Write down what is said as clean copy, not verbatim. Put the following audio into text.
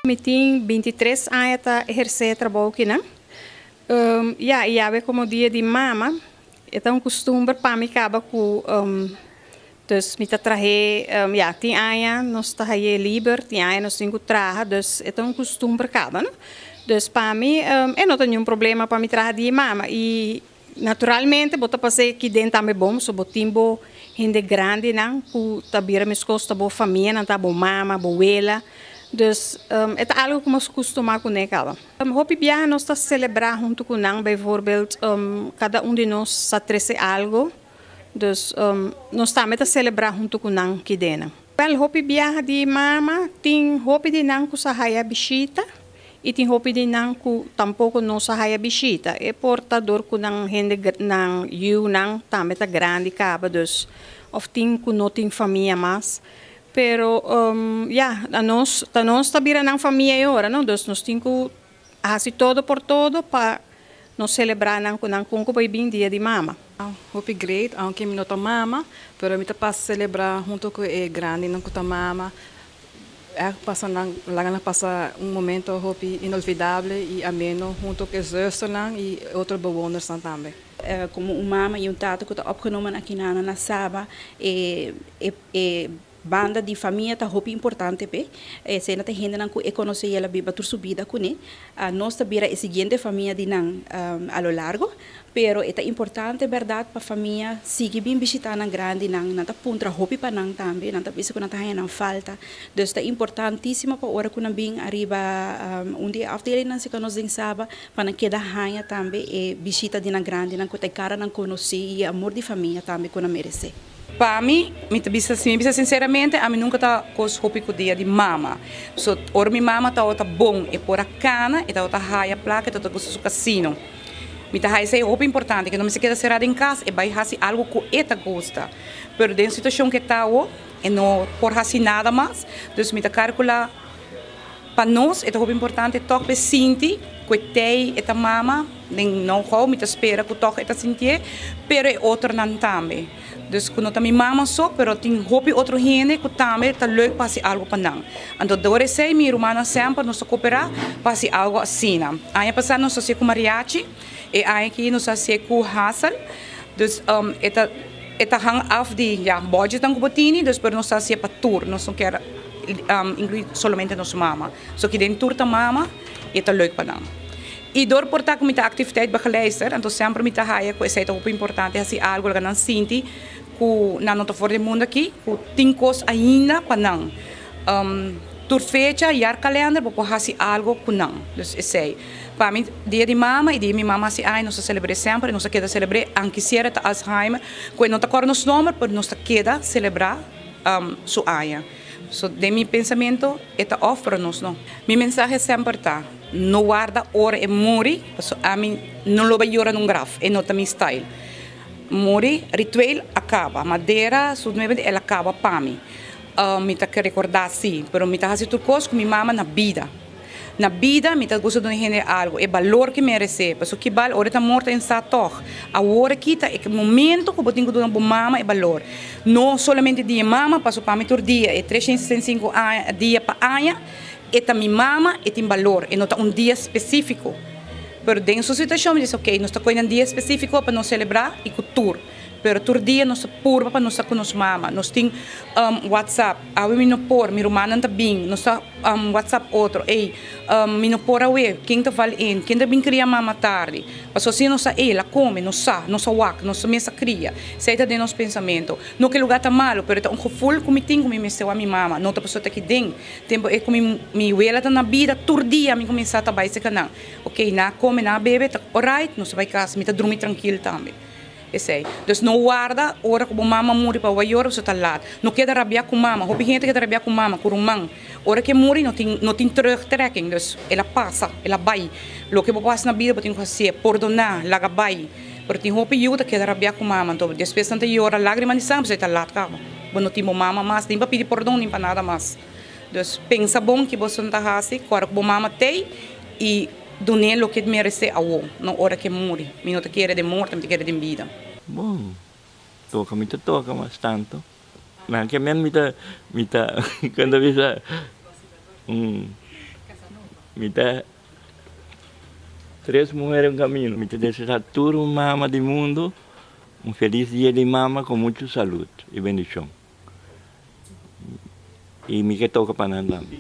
Mi tin 23 aña ta ehersé e trabou akinan. Ya, i awe komo dia di mama, e ta un kustumber pa mi kaba ku, dus mi ta trah'é, ya, tin aña nos ta hañ'é liber, tin aña nos tin ku traha, dus e ta un kustumber kaba, no. Dus pa mi e no ta niun problema pa mi traha dia di mama i Naturalmente bo ta pas'é kiden tambe bon, so bo tin bo hende grandinan ku ta bira meskos ta bo famianan, ta bo mama, bo wela. Dus e ta algu ku nos kustumá kuné kaba. Hopi biaha nos ta selebrá huntu ku nan, bijvoorbeeld kada un di nos sa trese algu, dus nos tambe ta selebrá huntu ku nan kidennan. Wèl, hopi biaha di mama tin hopi di nan ku sa haya bishita i tin hopi di nan ku tampoko no sa haya bishita. E por ta dor ku nan hende nan yunan tambe ta grandi kaba dus òf tin ku no tin famia mas. Pero ya, nos ta nos ta bira nan famia e ora no, dus nos tin ku hasi todo por todo pa nos selebrá nan ku nan kon ku bai bin dia di mama. Hopi great, aunke mi no ta mama, pero mi ta pasa selebrá hunto ku e grandinan ku ta mama. Ègt pasa nan, laga nan pasa un momento hopi inolvidable i ameno hunto ku e zusternan i e otro bewonersnan tambe. Komo un mama i un tata ku ta opgenomen aki na Saba, e e Banda di famia ta hopi importante p'e. Esei ta hendenan ku e konosé i el a biba tur su bida kuné. Nos ta bira e siguiente famia di nan a lo largo, pero e ta importante bèrdat pa famia sigui bin bishitá nan grandinan. Nan ta puntra hopi pa nan tambe, nan ta bisa ku nan ta haña nan falta. Dus ta importantísimo pa ora ku nan bin ariba un di e afdelingnan si ku nos den Saba, pa nan keda haña tambe e bishita di nan grandinan ku ta e karanan konosí i e amor di famia tambe ku nan meresé. Pa mi, mi ta bisa, si mi bisa sinceramente, ami nunca ta cos hopi cu dia di mama. So, ora mi mama tabata bon, e por a cana, e tabata haya placa, e tabata gusta su casino. Mi ta haya esey hopi importante, que no mester keda cera den cas, e bay haci algo cu e ta gusta. Pero den situacion cu e ta awo, e no por haci nada mas, dus mi ta calcula, Pa nos e ta hopi importante tòg p'e sinti ku e tei e ta mama den no gou mi ta spera ku tòg e ta sintié pero e otronan tambe. Dus ku no ta mi mama so pero tin hopi otro hende ku tambe ta leuk pa hasi algu pa nan. Anto dor esei mi rumannan semper nos ta koperá pa hasi algu asina. Aña pasá nos a hasié ku mariachi e aña aki nos a hasié ku Hassel. Dus e ta e ta hang af di ya budgetnan ku bo tini dus pero nos ta hasié pa tur nos no kier inclui solamente nos mama. So ki den tur ta mama y e ta leuk pa nan. Y dor por ta cu mi ta activiteit begeleister, anto semper mi ta haya cu esey ta hopi importante haci algo laga nan sinti cu nan no ta for di e mundo aki, cu tin cos ainda pa nan. Tur fecha, jaarkalender bo por haci algo cu nan. Dus esey. Pa mi dia di mama y dia mi mama haci aña nos ta celebre semper y nos ta keda celebre aunke siera ta Alzheimer cu e no ta corda nos nomber pero nos ta keda celebra. su aña. So den mi pensamiento e ta off pero nos no. Mi mensahe semper ta, no warda ora e muri, paso ami no lo bay yora nun graf, e no ta mi style. Muri, ritueel a caba, madera su nuebe di el a caba pa mi. Mi ta recorda si, pero mi ta haci tur cos cu mi mama na bida. Na bida mi ta gusta duna hende algu, e balor ki meresé. Pasobra ki bal ora e ta morto e sa tòg. Awor aki ta e momento ku bo tin ku duna bo mama e balor. No solamente di e mama, pasobra pa mi tur dia, e 365 aña, dia pa aña, e ta mi mama, e tin balor. E no ta un dia spesífiko. Pero den su situashon mi dice, ok, nos ta kohe nan dia spesífiko pa nos selebrá i ku tur. Pero tur dia nos ta purba pa nos ta ku nos mama. Nos tin WhatsApp. Awe mi no por, mi rumannan ta bin. Nos ta WhatsApp otro, ey, mi no por awe, ken ta val in, ken ta bin kria mama tardi? Pasobra si nos sa, ey, el a kome, nos sa, nos a wak, nos mes a kria. Esei ta den nos pensamentu. No ku e lugar ta malu, pero ta un gevoel ku mi tin ku mi mester wak mi mama. No ta pasobra ta aki den tempu e ku mi mi wela ta na bida, tur dia mi kuminsá ta bai serka nan. Oké, nan a kome, nan a bebe, ta orait, nos ta bai kas, mi ta drumi trankil tambe. Esei. Dus no warda ora ku bo mama muri pa bo bai yora pasobra ta laat. No keda rabia ku mama. Hopi hende keda rabia ku mama, ku ruman. Ora ku e muri no tin no tin terugtrekking. Dus el a pasa, el a bai. Loke bo por hasi na bida bo tin ku hasié. Pordoná, laga bai. Pero tin hopi yu ta keda rabia ku mama. Anto despues nan ta yora lágrima di sangre pasobra e ta laat kaba. Bo no tin bo mama mas, nin pa pidi pordon nin pa nada mas. Dus pensa bon ki boso ta hasi ku ora ku bo mama t'ei i. Dun'é loke e meresé awó, no ora k'e muri. Mi no ta kere den morto, mi ta kere den bida. Bon, toka mi ta toka mas tantu. Nan ke men mi ta, mi ta, kon ta bisa, un. Mi ta Tres muher un camino. Mi ta desea tur mama di mundo un feliz dia di mama cu mucho salud y bendicion. Y mi ke toca pa nan tambe.